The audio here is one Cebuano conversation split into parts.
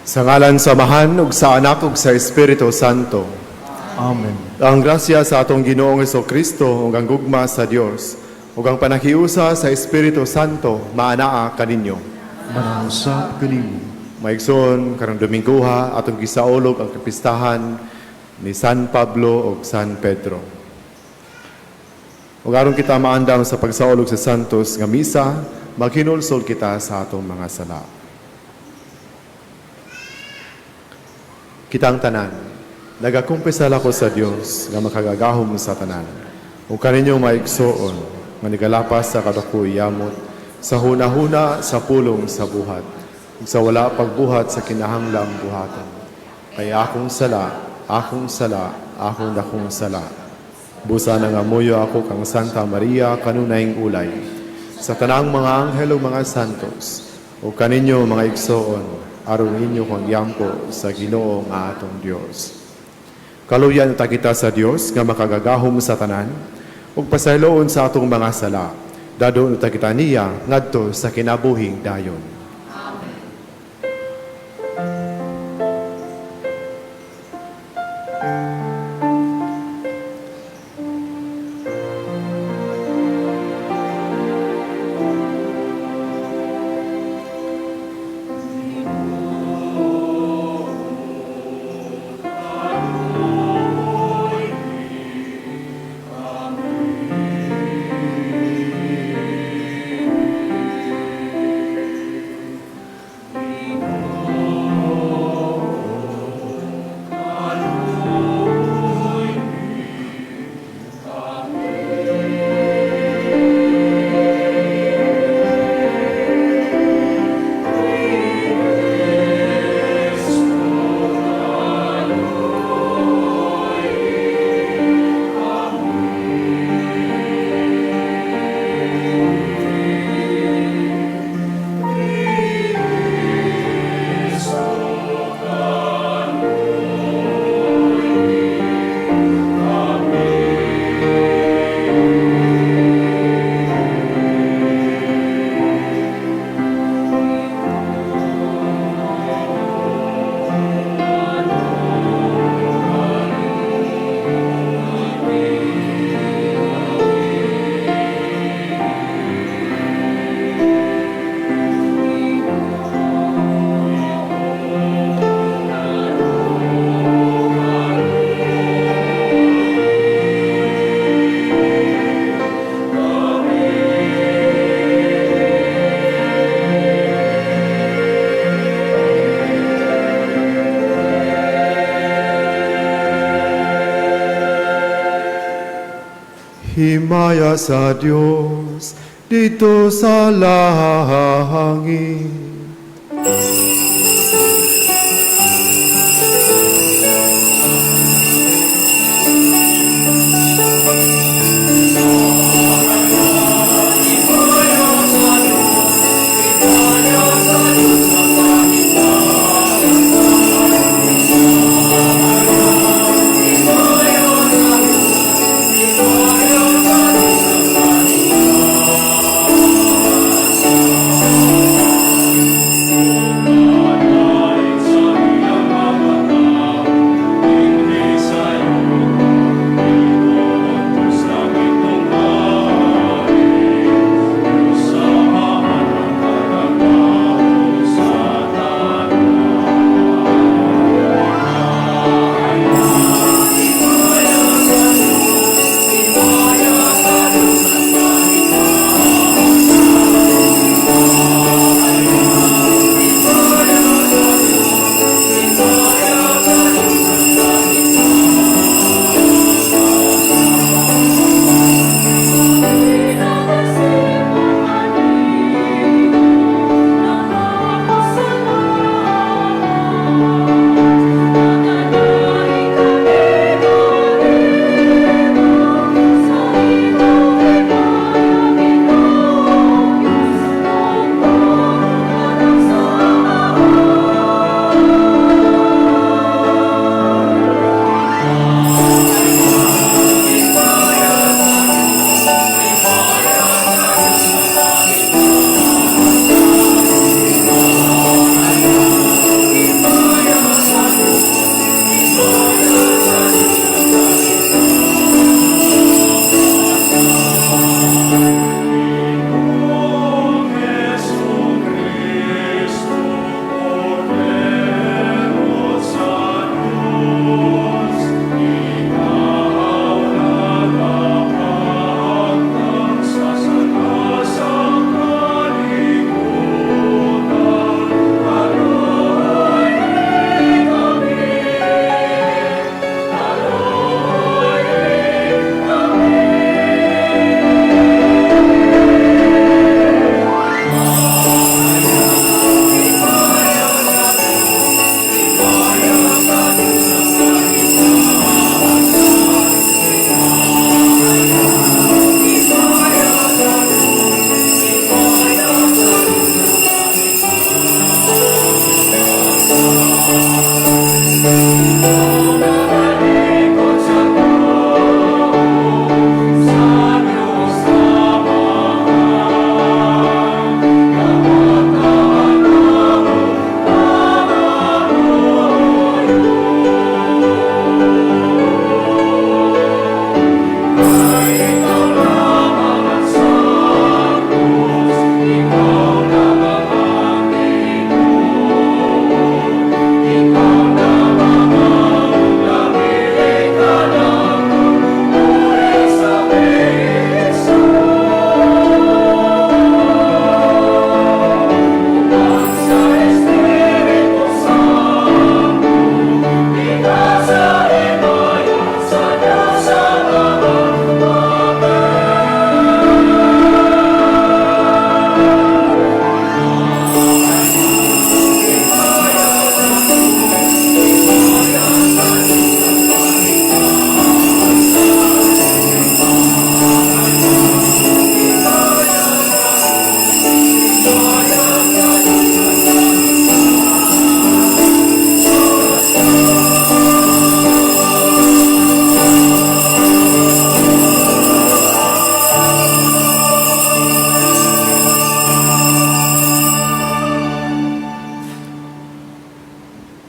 Sa ngalan sa Amahan ug sa Anak ug sa Espiritu Santo. Amen. Ang grasya sa atong Ginoong Kristo ug ang gugma sa Dios ug ang panakiusa sa Espiritu Santo maanaa kaninyo. Manangusap kanimo. Maigsoon, karong Dominguha atong gisaulog ang kapistahan ni San Pablo ug San Pedro. Ug aron kita maandam sa pagsaulog sa Santos nga misa, maghinulsol kita sa atong mga sala. Kitang tanan, nagakumpisal ako sa Dios nga makagagahom sa tanan. Ug kaninyong maigsoon nga nigalapas sa kadakoy yamot, sa hunahuna, sa pulong, sa buhat, ug sa wala pagbuhat sa kinahanglang buhaton. Kay akong sala, akong sala, akong dakong sala. Busa na nga muyo ako kang Santa Maria kanunayng ulay, sa tanang mga anghel ug mga santos, ug kaninyo mga igsoon, aron inyo kong yampo sa Ginoo nga atong Dios. Kaluyan ta kita sa Dios nga makagagahom sa tanan, ug pasayloon sa atong mga sala. Dadon ta kita niya ngadto sa kinabuhing dayon. Himaya sa Dios dito sa langit.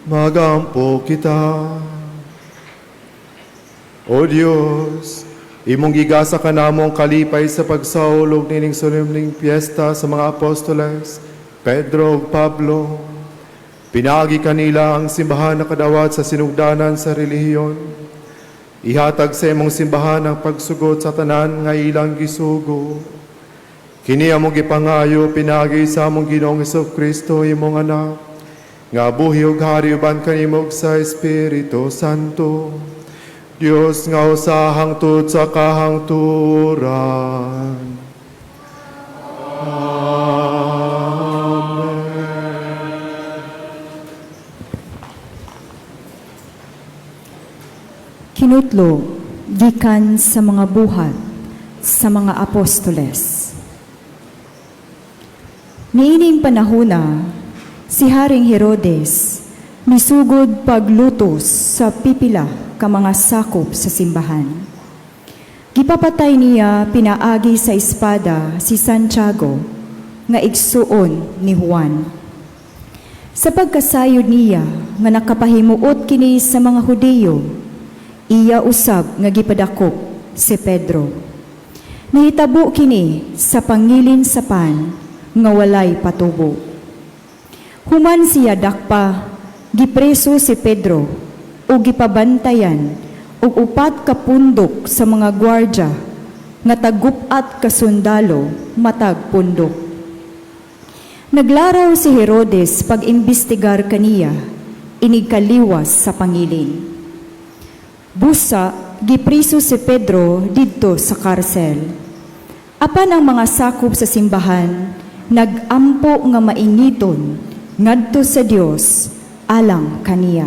Magampo kita. O Dios, imong gigasa kanamo ang kalipay sa pagsaulog nining solemneng piyesta sa mga apostoles, Pedro ug Pablo. Pinaagi kanila ang simbahan nakadawat sa sinugdanan sa relihiyon. Ihatag sa imong simbahan ang pagsugot sa tanan nga ilang gisugo. Kini among gipangayo pinaagi sa among Ginoong Kristo, imong Anak, nga buhi ug hari uban kanimo ug sa Espiritu Santo. Dios nga usa hangtod sa kahangturan. Amen. Kinutlo gikan sa mga Buhat sa mga Apostoles. Niining panahona, si Haring Herodes misugod paglutos sa pipila ka mga sakop sa simbahan. Gipapatay niya pinaagi sa espada si Santiago nga igsuon ni Juan. Sa pagkasayod niya nga nakapahimuot kini sa mga Hudiyo, iya usab nga gipadakop si Pedro. Nahitabo kini sa pangilin sa pan nga walay patubo. Human siya dakpa, gipreso si Pedro ug gipabantayan og 4 ka pundok sa mga gwardya nga tagup-at ka sundalo matag pundok. Naglaraw si Herodes pag-imbestigar kaniya, inigkaliwas sa pangilin. Busa, gipriso si Pedro didto sa karsel. Apan ang mga sakop sa simbahan, nagampo nga mainiton ngadto sa Dios alang kaniya.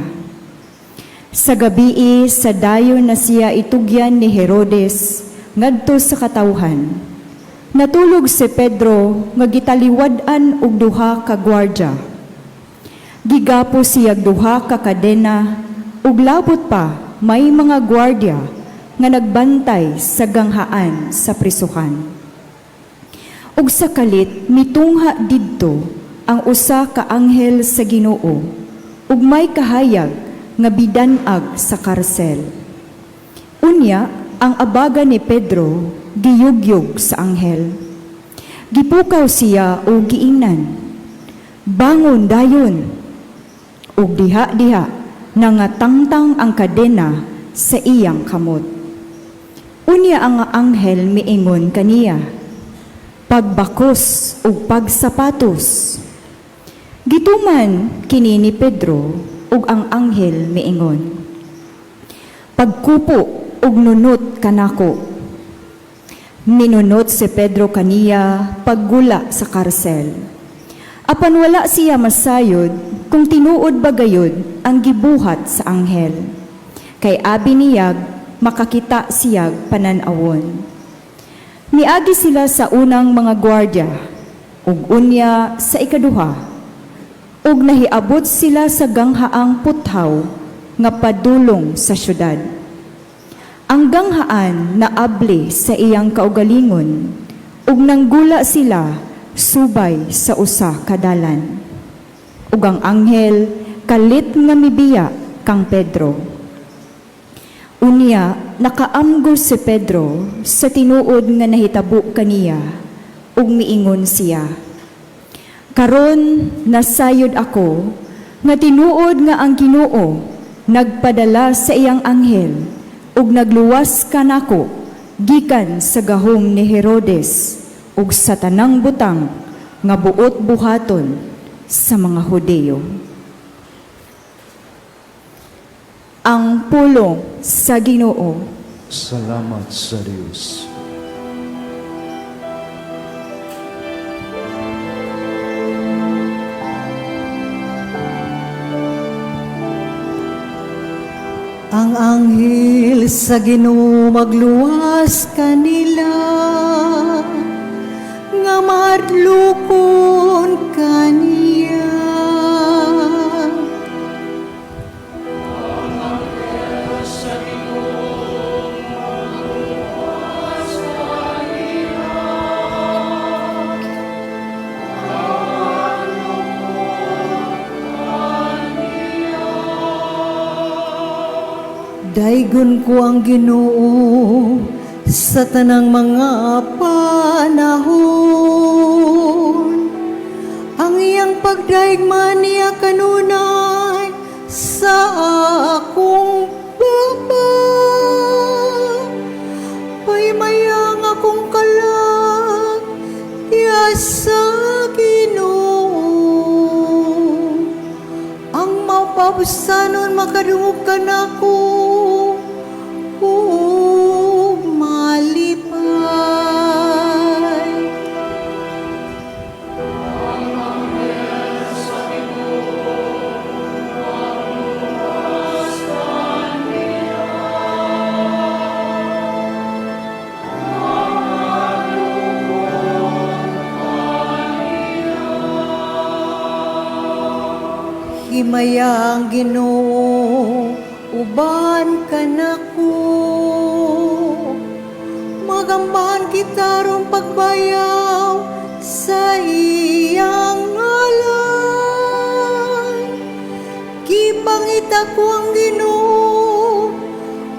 Sa gabii sa dayon na siya itugyan ni Herodes ngadto sa katawhan. Natulog si Pedro nga gitaliwad-an og 2 ka gwardya. Gigapo siya 2 ka kadena ug labot pa may mga gwardya nga nagbantay sa ganghaan sa prisuhan. Ug sa kalit mitungha didto ang usa ka anghel sa Ginoo ug may kahayag nga bidanag sa karsel. Unya ang abaga ni Pedro giyugyog sa anghel. Gipukaw siya og giingnan, "Bangon dayon!" Ug diha-diha nangatangtang ang kadena sa iyang kamot. Unya ang anghel miingon kaniya, "Pagbakos ug pagsapatos." Gituman kini ni Pedro ug ang anghel miingon, "Pagkupo ug nunot kanako." Minunot si Pedro kaniya paggula sa karsel. Apan wala siya masayod kung tinuod ba gayud ang gibuhat sa anghel. Kay abi niyag makakita siyag panan-awon. Miagi sila sa unang mga gwardya ug unya sa ikaduha, ug nahiabot sila sa ganghaang puthaw nga padulong sa syudad. Ang ganghaan naabli sa iyang kaugalingon ug nanggula sila subay sa usa ka dalan. Ug ang anghel kalit nga mibiya kang Pedro. Unya nakaamgo si Pedro sa tinuod nga nahitabo kaniya ug miingon siya, "Karon nasayod ako nga tinuod nga ang Ginoo nagpadala sa iyang anghel ug nagluwas kanako gikan sa gahom ni Herodes ug sa tanang butang nga buot buhaton sa mga Hudiyo." Ang pulong sa Ginoo. Salamat sa Dios. Ang anghel sa Ginoo magluwas kanila nga madlukon kaniya. Daygon ko ang Ginoo sa tanang mga panahon. Ang iyang pagdaigma niya kanunay sa akong baba. Pahimaya ang akong kalag diha sa Ginoo. Ang mapabsanon makadungog kanako ug malipay. Himaya ang Ginoo uban kanako. Magambahan kita aron pagbayaw sa iyang ngalan. Gipangita ko ang Ginoo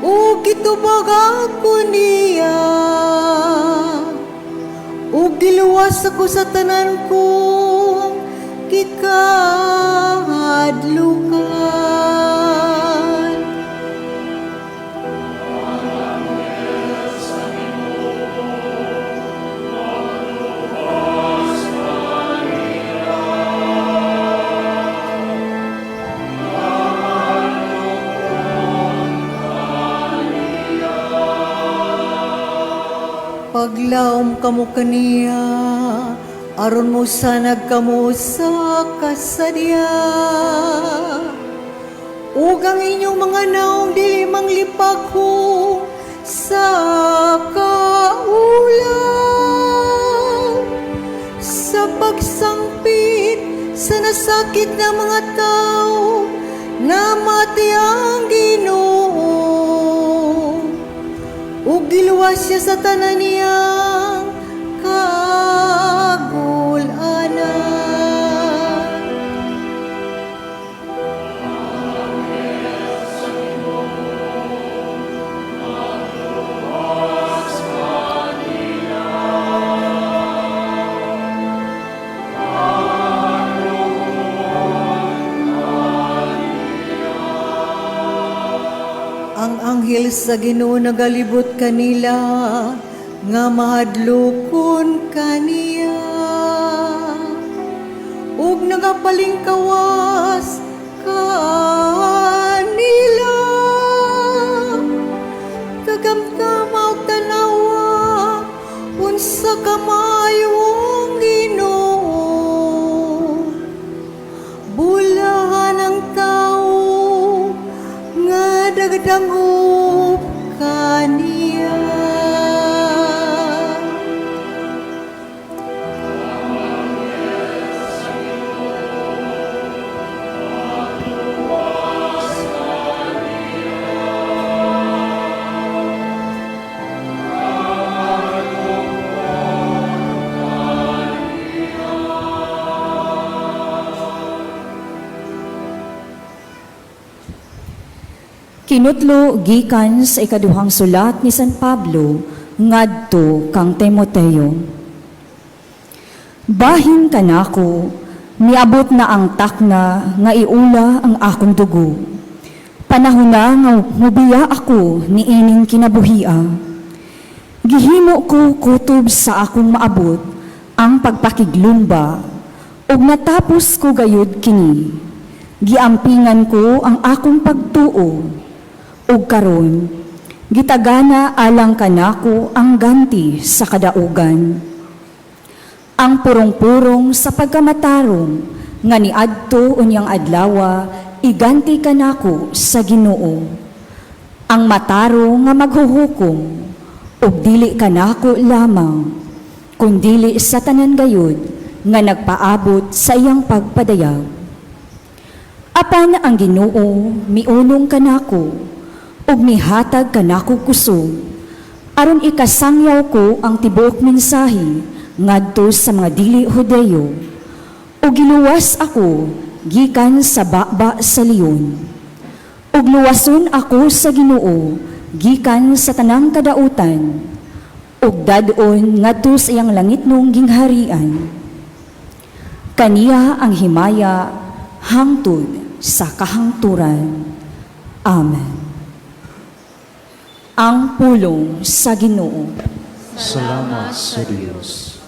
ug gitubag ako niya. Ug giluwas ako sa tanan kong gikahadlukan. Paglaom kamo kaniya, aron mo sanag kamo sa kasadya. Ug ang inyong mga naong dili manglipakong sa kaulap, sa pagsangpit sa nasakit na mga tao, namati ang Ginoo. Ug giluwas siya sa tanan niyang kagul-anan. Ang anghel sa Ginoo nagalibot kanila nga mahadlokon kaniya. Ug nagapalingkawas kanila. Kagamtama og tanawa unsa kamaayo ang Ginoo. Bulahan ang tao nga nagdangop kaniya. Kinutlo gikan sa ikaduhang sulat ni San Pablo ngadto kang Timoteo. Bahin kanako, miabot na ang takna nga iula ang akong dugo. Panahon na nga mubiya ako niining kinabuhia. Gihimo ko kutob sa akong maabot ang pagpakiglumba ug natapos ko gayud kini. Giampingan ko ang akong pagtuo ug karon gitagana alang kanako ang ganti sa kadaugan. Ang purong-purong sa pagkamatarong nga niadto unyang adlawa iganti kanako sa Ginoo. Ang matarong nga maghuhukom ug dili kanako lamang kundili sa tanan gayud nga nagpaabot sa iyang pagpadayag. Apan ang Ginoo miunong kanako ug mihatag kanako kusog aron ikasangyaw ko ang tibuok mensahe ngadto sa mga dili Hudeyo ug giluwas ako gikan sa baba sa leon. Ug luwason ako sa Ginoo gikan sa tanang kadautan ug dad-on ngadto sa iyang langitnong gingharian. Kaniya ang himaya hangtod sa kahangturan. Amen. Ang pulong sa Ginoo. Salamat sa Dios.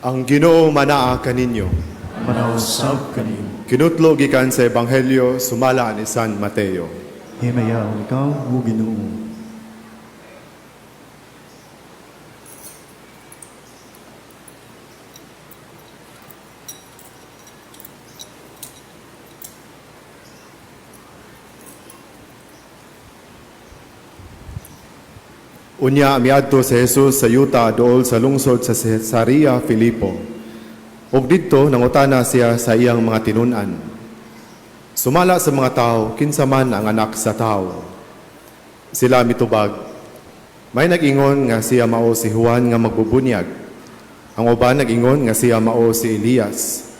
Ang Ginoo manaa kaninyo. Manausab kaninyo. Kinutlo gikan sa Ebanghelyo sumala ni San Mateo. Himayaon ikaw, o Ginoo. Unya miadto si Jesus sa yuta dool sa lungsod sa Cesarea Filipo. Ug didto nangutana siya sa iyang mga tinun-an. Sumala sa mga tao, kinsa man ang anak sa tao. Sila mitubag, may nag-ingon nga siya mao si Juan nga magbubunyag. Ang uban nag-ingon nga siya mao si Elias.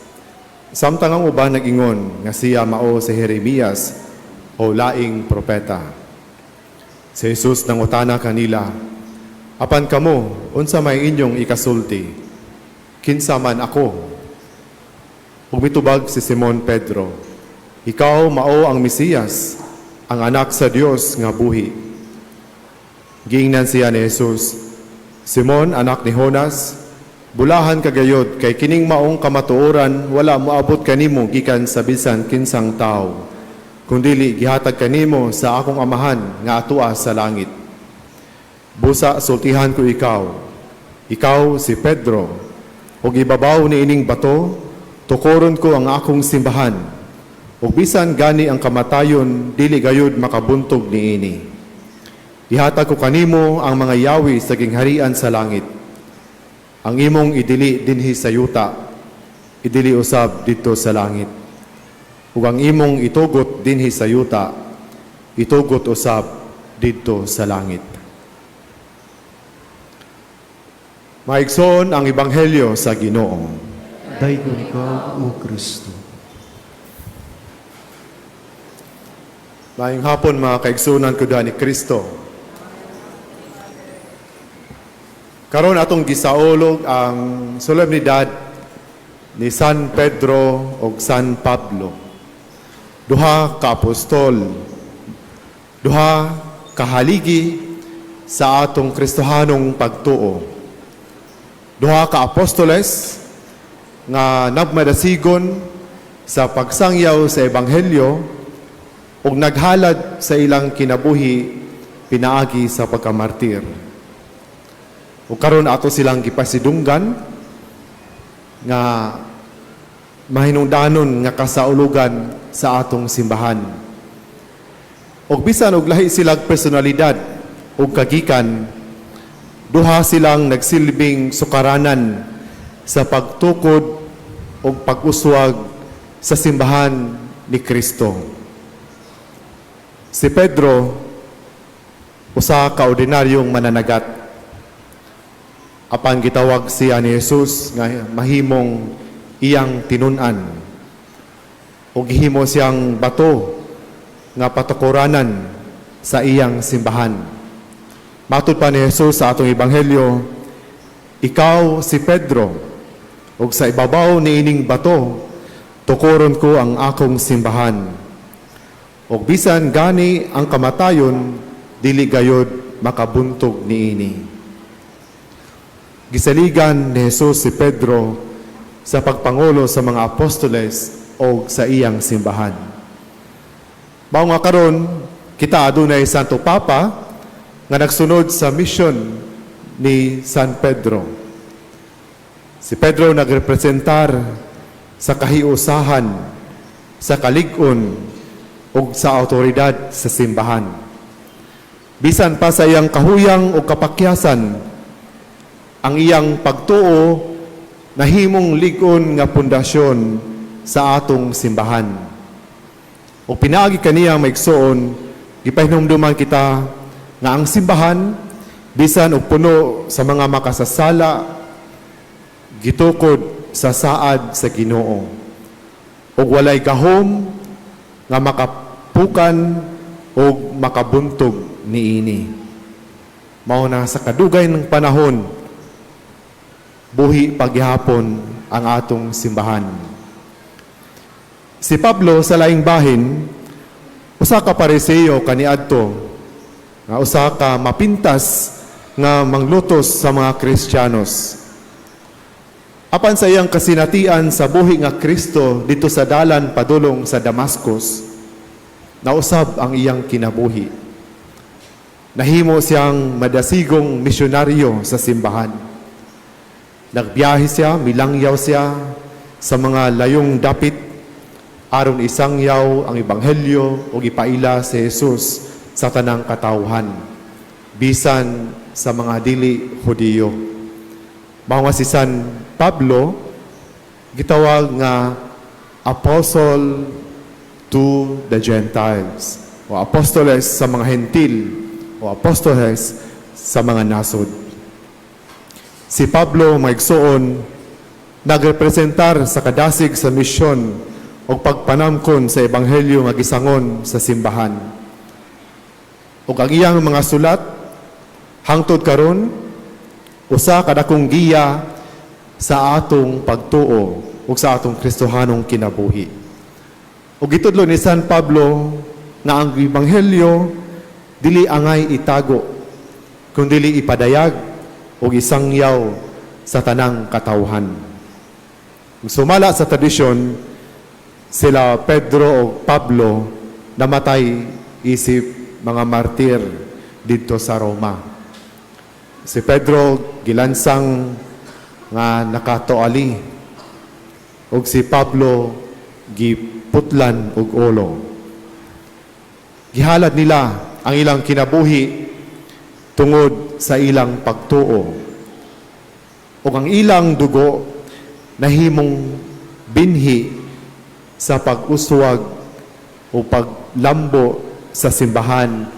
Samtang ang uban nag-ingon nga siya mao si Jeremias o laing propeta. Si Jesus nangutana kanila, "Apan kamo, unsa may inyong ikasulti? Kinsa man ako?" Ug mitubag si Simon Pedro, "Ikaw mao ang Mesiyas, ang anak sa Dios nga buhi." Giingnan siya ni Jesus, "Simon, anak ni Jonas, bulahan ka gayod kay kining maong kamatuoran wala moabot kanimo gikan sa bisan kinsang tawo, kundili gihatag kanimo sa akong Amahan nga atua sa langit. Busa sultihan ko ikaw, ikaw si Pedro, ug ibabaw ni ining bato, tukoron ko ang akong simbahan, ug bisan gani ang kamatayon dili gayud makabuntog niini. Ihatag ko kanimo ang mga yawi sa gingharian sa langit. Ang imong idili dinhi sa yuta, idili usab didto sa langit. Ug ang imong itugot dinhi sa yuta, itugot usab didto sa langit." Maigsoon, ang Ebanghelyo sa Ginoo. Daygon ikaw, O Kristo. Maayong hapon, mga kaigsunan ko ni Kristo. Karon atong gisaulog ang solemnidad ni San Pedro ug San Pablo. Duha ka apostol, duha ka haligi sa atong Kristohanong pagtuo. Duha ka apostoles nga nagmadasigon sa pagsangyaw sa ebanghelyo ug naghalad sa ilang kinabuhi pinaagi sa pagkamartir. Ug karon ato silang gipasidunggan nga mahinungdanon nga kasaulugan sa atong simbahan. Ug bisan og lahi silang personalidad ug kagikan, duha silang nagsilbing sukaranan sa pagtukod ug pag-uswag sa simbahan ni Kristo. Si Pedro, usa ka ordinaryong mananagat. Apan gitawag siya ni Jesus nga mahimong iyang tinun-an. Ug gihimo siyang bato nga patukuranan sa iyang simbahan. Matud pa ni Jesus sa atong ebanghelyo, "Ikaw si Pedro, Ug sa ibabaw niining bato tukoron ko ang akong simbahan. Ug bisan gani ang kamatayon dili gayod makabuntog niini." Gisaligan ni Jesus si Pedro sa pagpangulo sa mga apostoles o sa iyang simbahan. Mao nga karon kita adunay Santo Papa nga nagsunod sa mission ni San Pedro. Si Pedro nagrepresentar sa kahiusahan, sa kalig-on ug sa autoridad sa simbahan. Bisan pa sa iyang kahuyang o kapakyasan, ang iyang pagtuo nahimong lig-on nga pundasyon sa atong simbahan. O pinaagi kaniya, mga igsoon, gipahinumduman kita nga ang simbahan, bisan og puno sa mga makasasala, gitukod sa saad sa Ginoo. Ug walay gahom nga makapukan o makabuntog niini. Mao na sa kadugay ng panahon, buhi pa gihapon ang atong simbahan. Si Pablo, sa laing bahin, usa ka Pariseo kaniadto, nga usa ka mapintas nga manglutos sa mga Kristiyanos. Apan sa iyang kasinatian sa buhi nga Kristo didto sa dalan padulong sa Damascus, nausab ang iyang kinabuhi. Nahimo siyang madasigong misyonaryo sa simbahan. Nagbiyahe siya, milangyaw siya sa mga layong dapit aron isangyaw ang ebanghelyo ug ipaila si Jesus sa tanang katawhan, bisan sa mga dili Hudiyo. Mao nga si San Pablo gitawag nga apostle to the Gentiles o apostoles sa mga Hentil o apostoles sa mga nasod. Si Pablo, mga igsoon, nagrepresentar sa kadasig sa misyon o pagpanamkon sa ebanghelyo nga gisangon sa simbahan. Ug ang iyang mga sulat hangtod karon usa ka dakong giya sa atong pagtuo ug sa atong Kristohanong kinabuhi. Ug gitudlo ni San Pablo nga ang ebanghelyo dili angay itago, kundili ipadayag ug isangyaw sa tanang katawhan. Ug sumala sa tradisyon, sila Pedro o Pablo namatay isip mga martir didto sa Roma. Si Pedro gilansang nga nakatuali ug si Pablo giputlan og ulo. Gihalad nila ang ilang kinabuhi tungod sa ilang pagtuo. Ug ang ilang dugo nahimong binhi sa pag-uswag o paglambo sa simbahan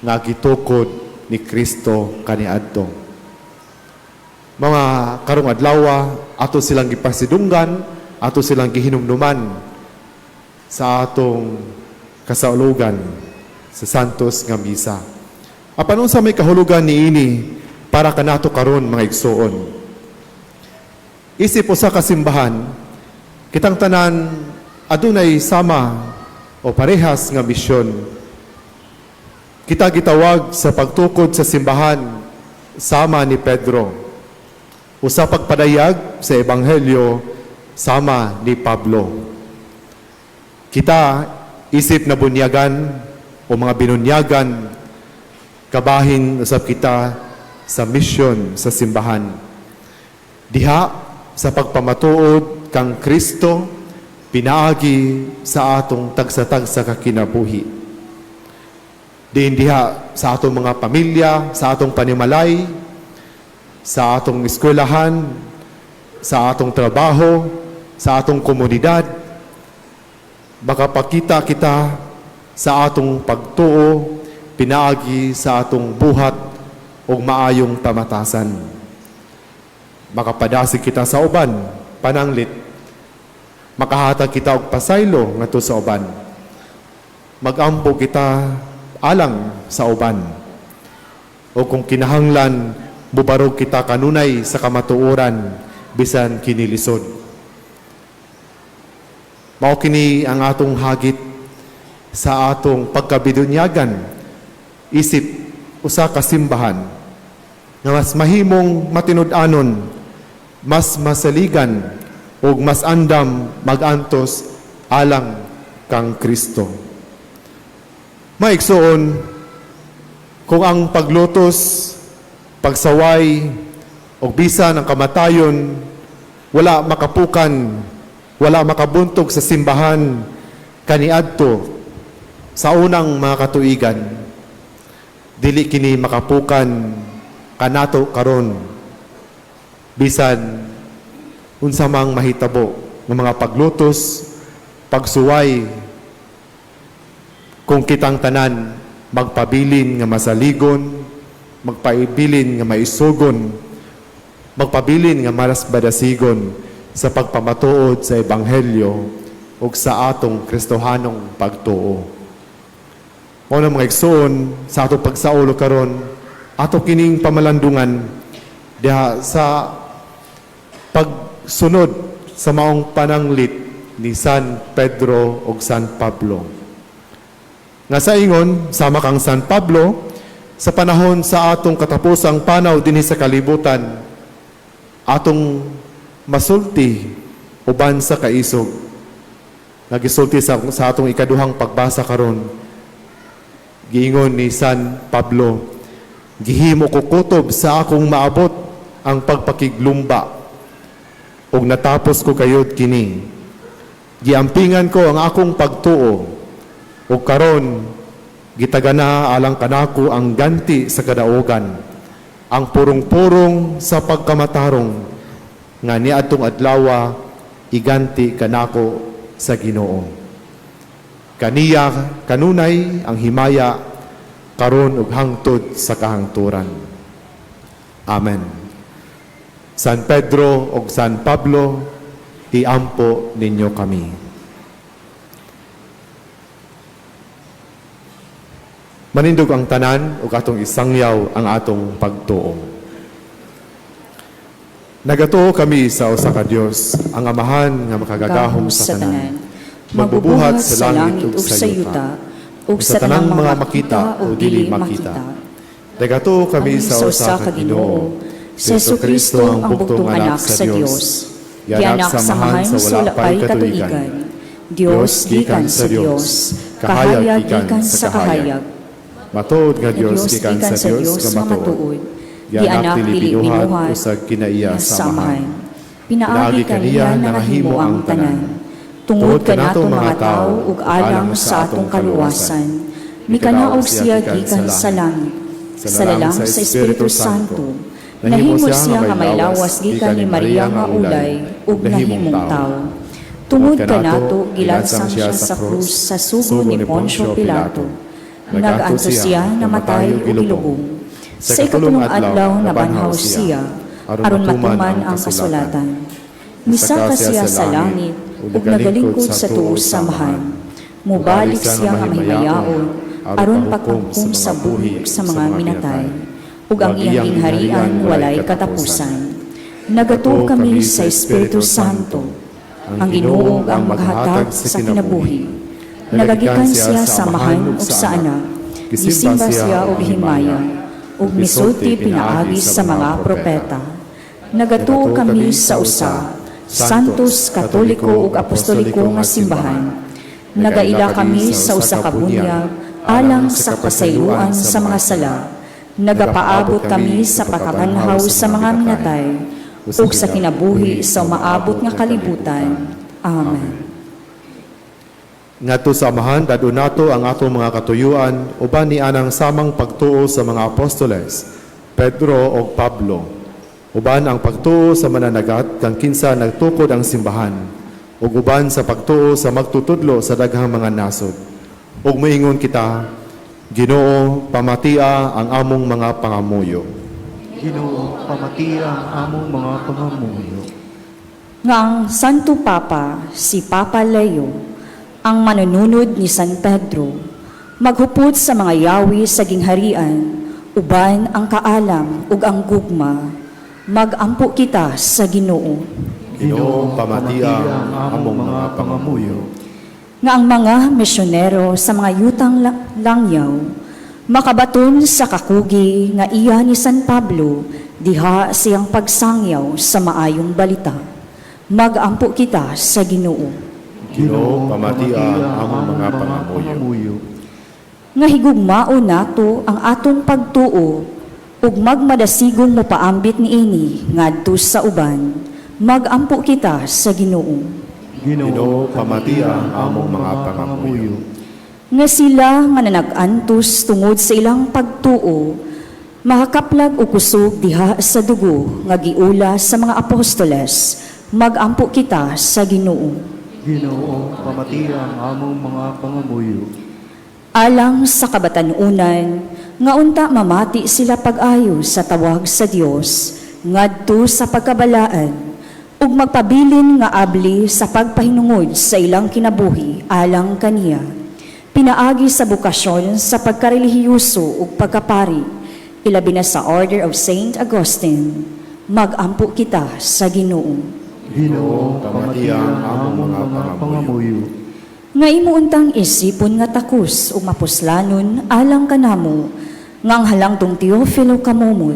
nga gitukod ni Kristo kaniadto. Mga karong adlaw, ato silang gipasidunggan, ato silang gihinumduman sa atong kasaulugan sa Santos nga Misa. Apan unsa may kahulugan niini para kanato karon, mga igsoon? Isip usa ka simbahan, kitang tanan adunay sama o parehas nga misyon. Kita gitawag sa pagtukod sa simbahan sama ni Pedro o sa pagpadayag sa ebanghelyo sama ni Pablo. Kita, isip na bunyagan o mga binunyagan, kabahin usab kita sa misyon sa simbahan. Diha sa pagpamatuod kang Kristo pinaagi sa atong tagsa-tagsa ka kinabuhi. Diin diha sa atong mga pamilya, sa atong panimalay, sa atong eskwelahan, sa atong trabaho, sa atong komunidad, makapakita kita sa atong pagtuo pinaagi sa atong buhat o maayong pamatasan. Makapadasig kita sa uban, pananglit. Makahatag kita og pasaylo ngadto sa uban. Magampo kita alang sa uban. O kung kinahanglan, mubarog kita kanunay sa kamatuoran bisan kini lisod. Mao kini ang atong hagit sa atong pagkabidunyagan isip usa ka simbahan nga mas mahimong matinud-anon, mas masaligan ug mas andam magantos alang kang Kristo. Maigsuon, kung ang paglutos, pagsaway, ug bisan ang kamatayon wala makapukan, wala makabuntog sa simbahan kaniadto sa unang mga katuigan, dili kini makapukan kanato karon, bisan unsa mang mahitabo ng mga paglutos, pagsuway, kung kitang tanan magpabilin nga masaligon, magpabilin nga maisugon, magpabilin nga malas badasigon sa pagpamatuod sa Ebanghelyo ug sa atong Kristohanong pagtuo. Mao na, mga igsoon, sa atong pagsaulo karon, ato kining pamalandungan diha sa pagsunod sa maong pananglit ni San Pedro ug San Pablo. Nga sa ingon, sama kang San Pablo, sa panahon sa atong katapusang panaw dinhi sa kalibutan, atong masulti uban sa kaisog. Nagisulti sa atong ikaduhang pagbasa karon. Giingon ni San Pablo, "Gihimo ko kutob sa akong maabot ang pagpakiglumba ug natapos ko kayod kini. Giampingan ko ang akong pagtuo ug karon gitagana alang kanako ang ganti sa kadaugan, ang purong-purong sa pagkamatarong nga niadtong adlawa iganti kanako sa Ginoo. Kaniya kanunay ang himaya karon ug hangtod sa kahangturan. Amen." San Pedro ug San Pablo, iampo ninyo kami. Manindog ang tanan ug atong isangyaw ang atong pagtuo. Nagatuo kami sa usa ka Dios, ang Amahan nga makagagahom sa tanan, magbubuhat sa langit ug sa yuta, ug sa tanang mga makita o dili makita. Nagatuo kami sa usa ka Ginoo, si Jesu-Kristo, ang bugtong anak sa Dios, gianak sa Amahan sa wala pay katuigan, Dios gikan sa Dios, kahayag gikan sa kahayag, Matuod nga Dios gikan sa Dios nga matuod, gianak, dili binuhat, usag kinaiya sa Amahan. Pinaagi kaniya nangahimo ang tanan. Tungod kanato mga tawo ug alang sa atong kaluwasan, mikanaog siya gikan sa langit, sa lalang sa Espiritu Santo. Nahimo siya nga may lawas gikan ni Maria nga ulay ug nahimong tawo. Tungod kanato gilansang siya sa krus sa sugo ni Poncio Pilato. Nag-antos siya, namatay ug gilubong. Sa ikatulong adlaw nabanhaw siya aron matuman ang kasulatan. Misaka siya sa langit ug nagalingkod sa tuo sa Amahan. Mubalik siya nga mahimayaon aron paghukom sa buhi ug sa mga minatay, ug ang iyang gingharian walay katapusan. Nagatuo kami sa Espiritu Santo, ang Ginoo ang maghatag sa kinabuhi. Nagagikan siya sa Amahan ug sa Anak. Gisimba siya og himaya ug misulti pinaagi sa mga propeta. Nagatuo kami sa usa, Santos, Katoliko ug Apostoliko nga simbahan. Nagaila kami sa usa ka bunyag alang sa kasayloan sa mga sala. Nagapaabot kami sa pagkabanhaw sa mga minatay ug sa kinabuhi sa umaabot nga kalibutan. Amen. Ngadto sa Amahan, dad-on nato ang atong mga katuyuan uban ni anang samang pagtuo sa mga apostoles, Pedro ug Pablo. Uban ang pagtuo sa mananagat kang kinsa nagtukod ang simbahan, ug uban sa pagtuo sa magtutudlo sa daghang mga nasod. Ug moingon kita, Ginoo, pamatia ang among mga pangamuyo. Ginoo, pamatia ang among mga pangamuyo. Nga ang Santo Papa, si Papa Leo, ang manununod ni San Pedro, maghupot sa mga yawi sa gingharian, uban ang kaalam ug ang gugma, Magampo kita sa Ginoo. Ginoo, pamatia ang among mga pangamuyo. Nga ang mga misyonero sa mga yutang langyaw makabaton sa kakugi nga iya ni San Pablo diha siyang pagsangyaw sa maayong balita. Magampo kita sa Ginoo. Ginoo, pamatia ang among mga pangamuyo. Nga higugmao nato ang atong pagtuo ug magmadasigong mopaambit niini ngadto sa uban. Magampo kita sa Ginoo. Ginoo, pamatia ang among mga pangamuyo. Nga sila nga nanag-antos tungod sa ilang pagtuo, makakaplag og kusog diha sa dugo nga giula sa mga apostoles. Magampo kita sa Ginoo. Ginoo, pamatia ang among mga pangamuyo. Alang sa kabatan-unan, nga unta mamati sila pag-ayo sa tawag sa Dios ngadto sa pagkabalaan, ug magpabilin nga abli sa pagpahinungod sa ilang kinabuhi alang kaniya. Pinaagi sa bukasyon sa pagkarelihiyoso ug pagkapari, ilabi na sa Order of Saint Augustine. Magampo kita sa Ginoo. Ginoo, pamatia ang among mga pangamuyo. Nga imuuntang isipon nga takos ug mapuslanon alang kanamo, nga ang halangdong Teofilo kamumot,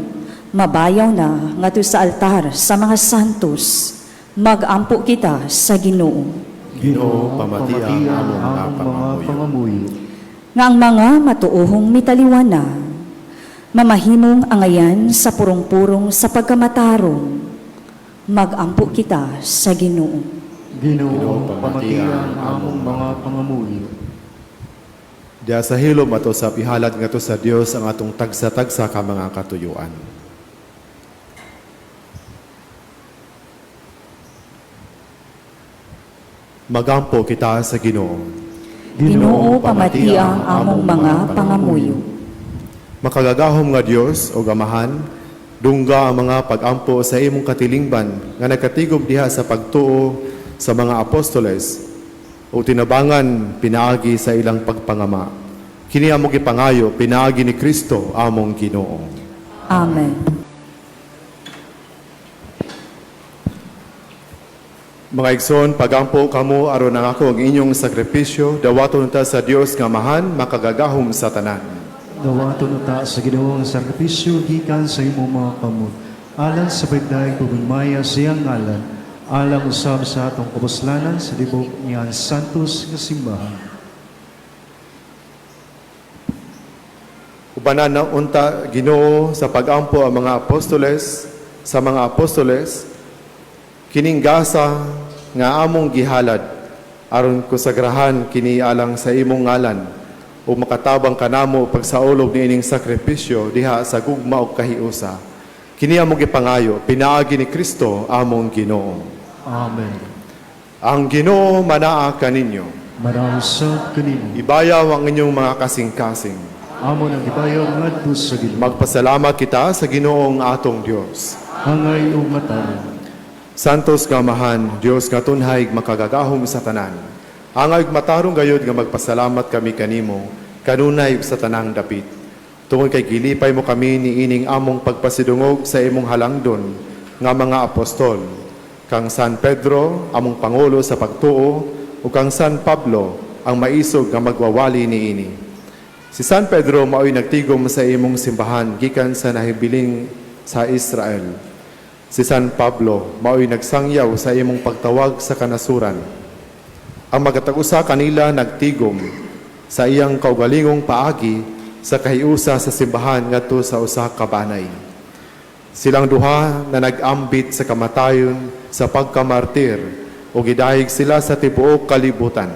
mabayaw na ngadto sa altar sa mga santos. Magampo kita sa Ginoo. Ginoo, pamatia ang among mga pangamuyo. Nga ang mga matuohong mitaliwana, mamahimong angayan sa purong-purong sa pagkamatarong. Magampo kita sa Ginoo. Ginoo, pamatia ang among mga pangamuyo. Diya sa hilom ato sa ihalad ngadto sa Dios ang atong tagsa-tagsa ka mga katuyuan. Magampo kita sa Ginoo. Ginoo, pamatia ang among mga pangamuyo. Makagagahom nga Dios o Amahan, dungga ang mga pagampo sa imong katilingban nga nagkatigom diha sa pagtuo sa mga apostoles o tinabangan pinaagi sa ilang pagpangama. Kini among gipangayo pinaagi ni Kristo among Ginoo. Amen. Mga igsoon, pagampo kamo aron ang ako ang inyong sakripisyo, dawaton ta sa Dios nga Amahan, makagagahom sa tanan. Dawaton ta sa Ginoo ang sakripisyo gikan sa imong mga kamot, alang sa pagdayeg pagmaya sa iyang ngalan, alang usab sa atong kapuslanan sa libok niyang santos nga simbahan. Ubanan na unta Ginoo sa pagampo ang mga apostoles, sa mga apostoles, kining gasa nga among gihalad aron kusagrahan kini alang sa imong ngalan ug makatabang kanamo pagsaulog niining sakripisyo diha sa gugma ug kahiusa. Kini among gipangayo pinaagi ni Kristo among Ginoo. Amen. Ang Ginoo manaa kaninyo. Manaa usab kanimo. Ibayaw ang inyong mga kasing-kasing. Amo nang gibayaw ngadto sa Ginoo. Magpasalamat kita sa Ginoong atong Dios. Angay ug matarong. Santos nga Amahan, Dios nga tunhay makagagahom sa tanan. Angay ug matarong gayod nga magpasalamat kami kanimo, kanunay ug sa tanang dapit. Tungod kay gilipay mo kami niining among pagpasidungog sa imong halangdon nga mga apostol, kang San Pedro, among pangulo sa pagtuo, ug kang San Pablo, ang maisog nga magwawali niini. Si San Pedro mao'y nagtigom sa imong simbahan gikan sa nahibiling sa Israel. Si San Pablo mao'y nagsangyaw sa imong pagtawag sa kanasuran. Ang magatag-usa kanila nagtigom sa iyang kaugalingong paagi sa kahiusa sa simbahan ngadto sa usa ka banay. Silang duha na nag-ambit sa kamatayon sa pagkamartir o gidahig sila sa tibuok kalibutan.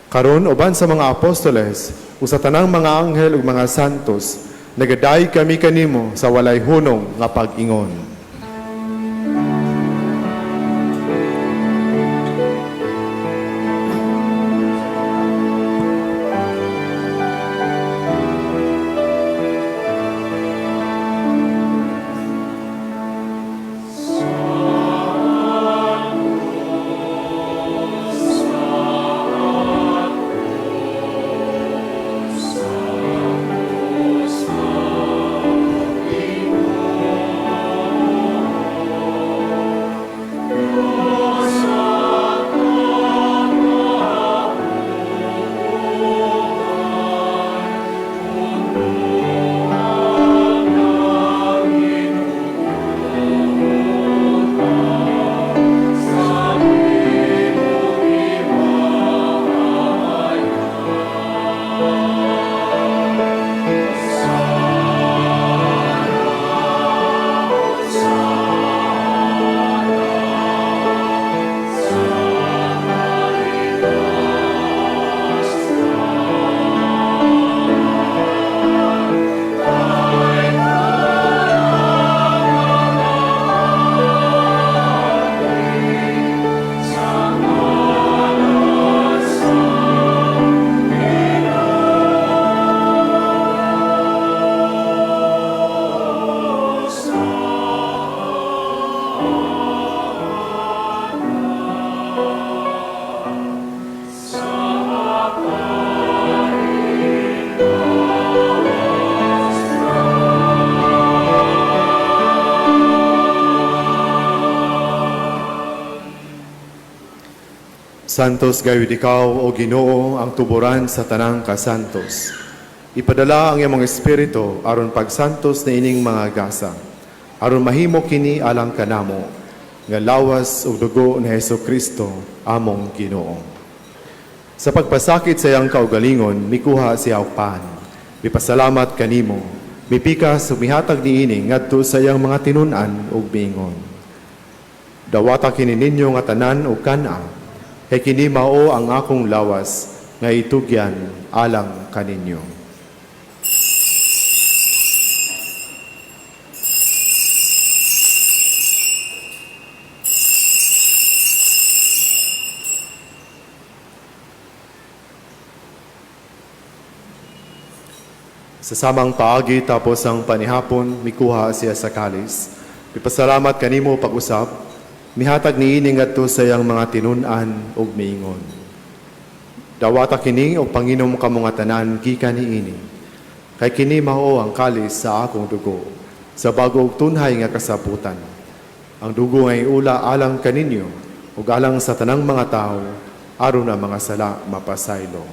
Karon uban sa mga apostoles o sa tanang mga anghel ug mga santos, nagadayeg kami kanimo sa walay hunong nga pag-ingon. Santos gayud ikaw, o Ginoo, ang tuburan sa tanang kasantos. Ipadala ang imong espiritu aron pagsantos niining mga gasa, aron mahimo kini alang kanamo, nga lawas ug dugo ni Hesus Kristo among Ginoo. Sa pagpasakit sa iyang kaugalingon, mikuha siya og pan. Mipasalamat kanimo, mipikas ug mihatag niini ngadto sa iyang mga tinun-an ug miingon: "Dawata kini ninyo nga tanan ug kan-a, kay kini mao ang akong lawas nga itugyan alang kaninyo." Sa samang paagi tapos ang panihapon, mikuha siya sa kalis. Mipasalamat kanimo pag-usap, mihatag niini ngadto sa iyang mga tinun-an ug miingon: "Dawata kini og panginom kamo nga tanan gikan niini. Kay kini mao ang kalis sa akong dugo, sa bago ug tunhay nga kasabutan. Ang dugo nga iula alang kaninyo ug alang sa tanang mga tawo aron ang mga sala mapasaylo.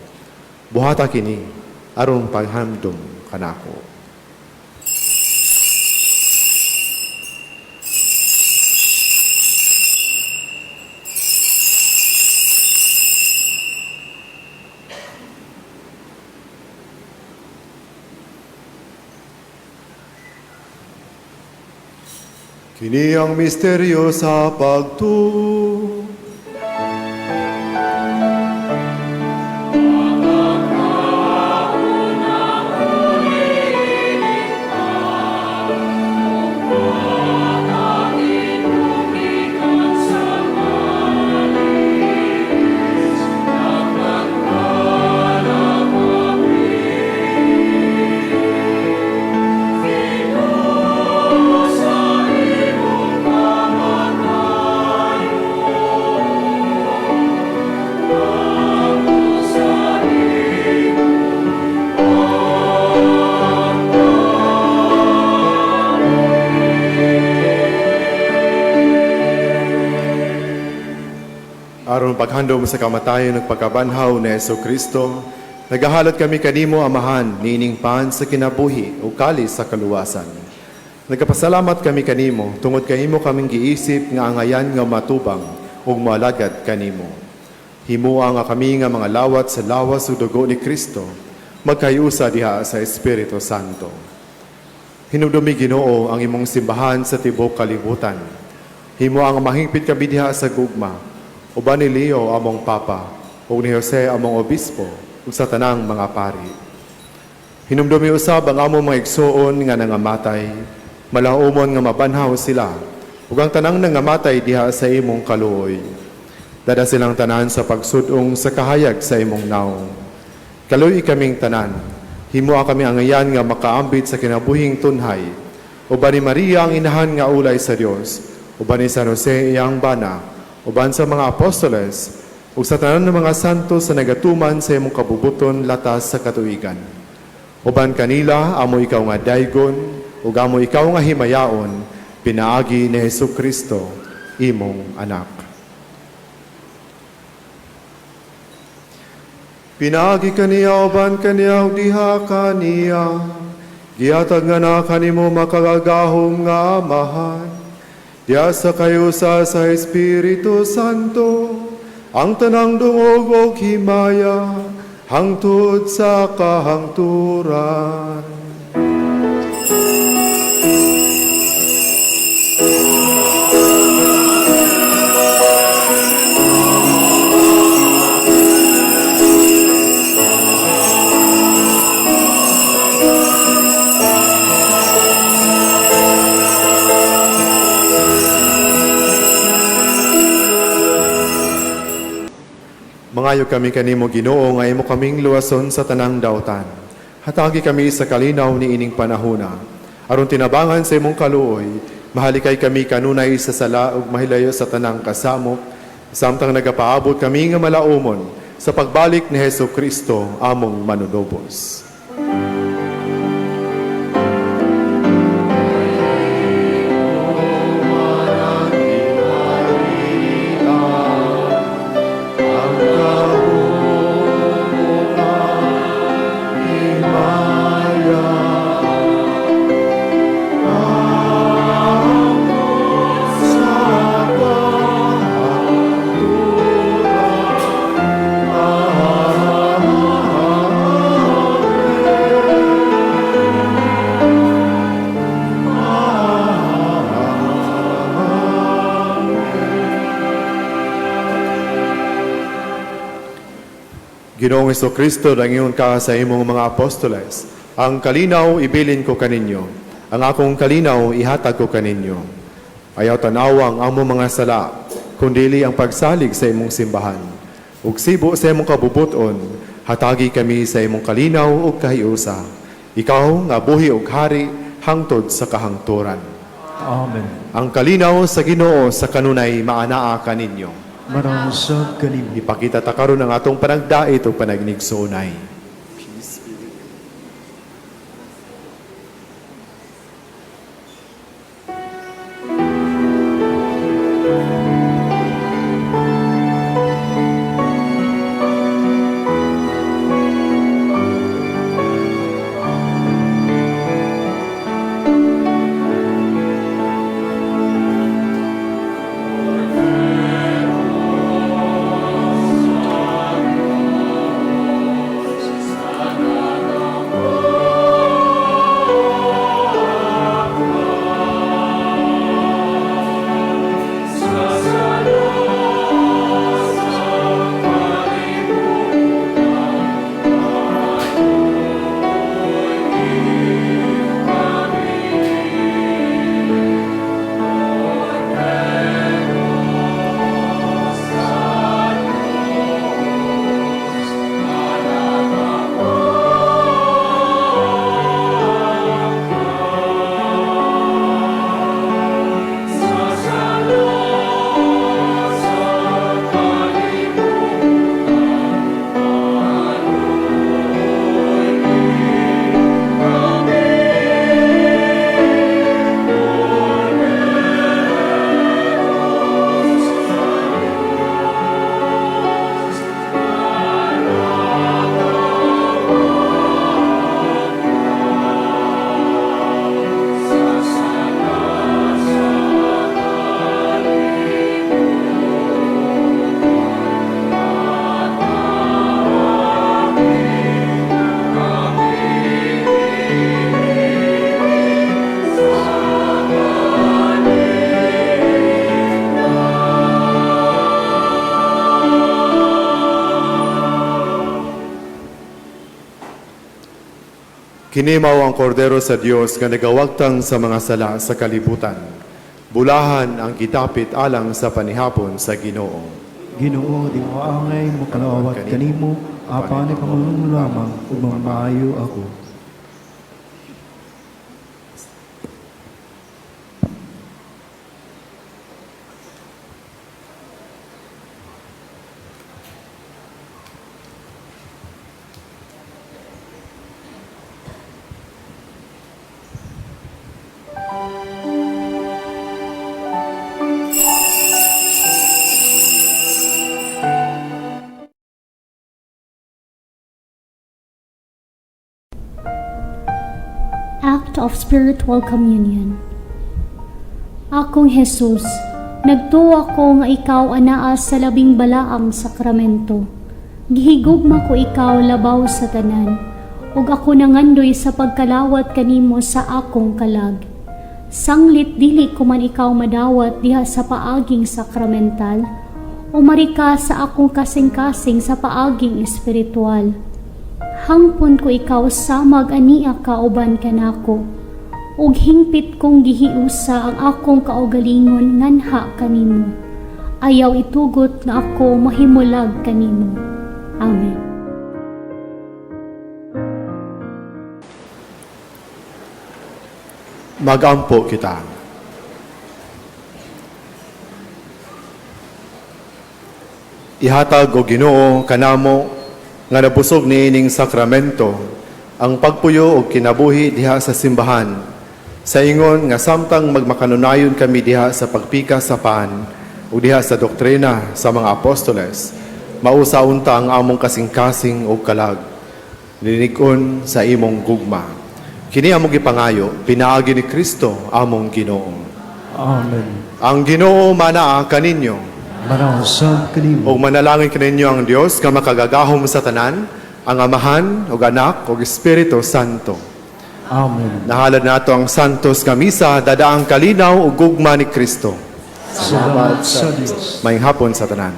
Buhata kini aron paghandom kanako." Kini ang misteryo sa pagtuo. Aron paghandom sa kamatayon ug pagkabanhaw ni Hesus Kristo, nagahalad kami kanimo, Amahan, niining pan sa kinabuhi ug kalis sa kaluwasan. Nagapasalamat kami kanimo tungod kay imo kaming giisip nga angayan nga matubang ug moalagad kanimo. Himoa nga kami nga mga lawat sa lawas ug dugo ni Kristo, magkayusa diha sa Espiritu Santo. Hinumdumi, Ginoo, ang imong simbahan sa tibuok kalibutan. Himoa nga mahingpit kami diha sa gugma, uban ni Leo among Papa, ug ni Jose among Obispo, ug sa tanang mga pari. Hinumdumi usab ang among mga igsoon nga nangamatay, malaumon nga mabanhaw sila, ug ang tanang nangamatay diha sa imong kaluoy. Dada silang tanan sa pagsudong sa kahayag sa imong nawong. Kaluoyi kaming tanan, himoa kami angayan nga makaambit sa kinabuhing tunhay, uban ni Maria ang inahan nga ulay sa Dios, uban ni San Jose iyang bana, uban sa mga apostoles, ug sa tanan ng mga santo sa nagatuman sa imong kabubuton latas sa katuigan. Uban kanila, amo ikaw nga daygon, ug amo ikaw nga himayaon, pinaagi ni Hesus Kristo, imong anak. Pinaagi kaniya, uban kaniya, ug diha kaniya, gihatag nga na kanimo makagagahom nga Amahan, diha sa kayusa sa Espiritu Santo, ang tanang dungog og himaya, hangtod sa kahangturan. Mangayo kami kanimo, Ginoo, nga imo kaming luwason sa tanang dautan. Hatagi kami sa kalinaw ni ining panahona. Aron tinabangan sa imong kaluoy, mahalikay kami kanunay sa sala ug mahilayo sa tanang kasamok, samtang nagapaabot kami nga malaumon sa pagbalik ni Hesus Kristo among manunubos. Ginoong Kristo, nangingon ka sa imong mga apostoles, "Ang kalinaw ibilin ko kaninyo, ang akong kalinaw ihatag ko kaninyo. Ayaw tanawa ang among mga sala, kundili ang pagsalig sa imong simbahan. Ug sibo sa imong kabubuton, hatagi kami sa imong kalinaw ug kahiusa. Ikaw nga buhi ug hari hangtod sa kahangturan." Amen. Ang kalinaw sa Ginoo sa kanunay maanaa kaninyo. Manaog usab kanimo. Ipakita ta karon ang atong panagdait ug panagnigsuonay. Peace be with you. Kini mao ang kordero sa Dios nga nagawagtang sa mga sala sa kalibutan. Bulahan ang gidapit alang sa panihapon sa Ginoo. Ginoo, di ko angay mokalawat kanimo, apan ipamulong lamang ug mamaayo ako. Act of Spiritual Communion. Akong Jesus, nagtuo ko nga ikaw anaa sa labing balaang sakramento. Gihigugma ko ikaw labaw sa tanan, ug ako nangandoy sa pagkalawat kanimo sa akong kalag. Sanglit dili ko man ikaw madawat diha sa paaging sakramental, umari ka sa akong kasing-kasing sa paaging espiritual. Hangpon ko ikaw samag ania kauban kanako. Ug hingpit kong gihiusa ang akong kaugalingon nganha kanimo. Ayaw itugot nga ako mahimulag kanimo. Amen. Magampo kita. Ihatag o Ginoo kanamo nga nabusog niining sakramento ang pagpuyo og kinabuhi diha sa simbahan sa ingon nga samtang magmakanunayon kami diha sa pagpikas sa pan ug diha sa doktrina sa mga apostoles, mausa unta ang among kasing-kasing ug kalag linig-on sa imong gugma. Kini among gipangayo pinaagi ni Kristo among Ginoo. Amen. Ang Ginoo manaa kaninyo. Manaog usab kanimo. Ug manalangin kaninyo ang Dios nga makagagahom sa tanan, ang Amahan ug Anak ug Espiritu Santo. Amen. Nahalad nato ang Santos nga Misa, dadaang kalinaw ug gugma ni Kristo. Salamat sa Dios. Maayong hapon sa tanan.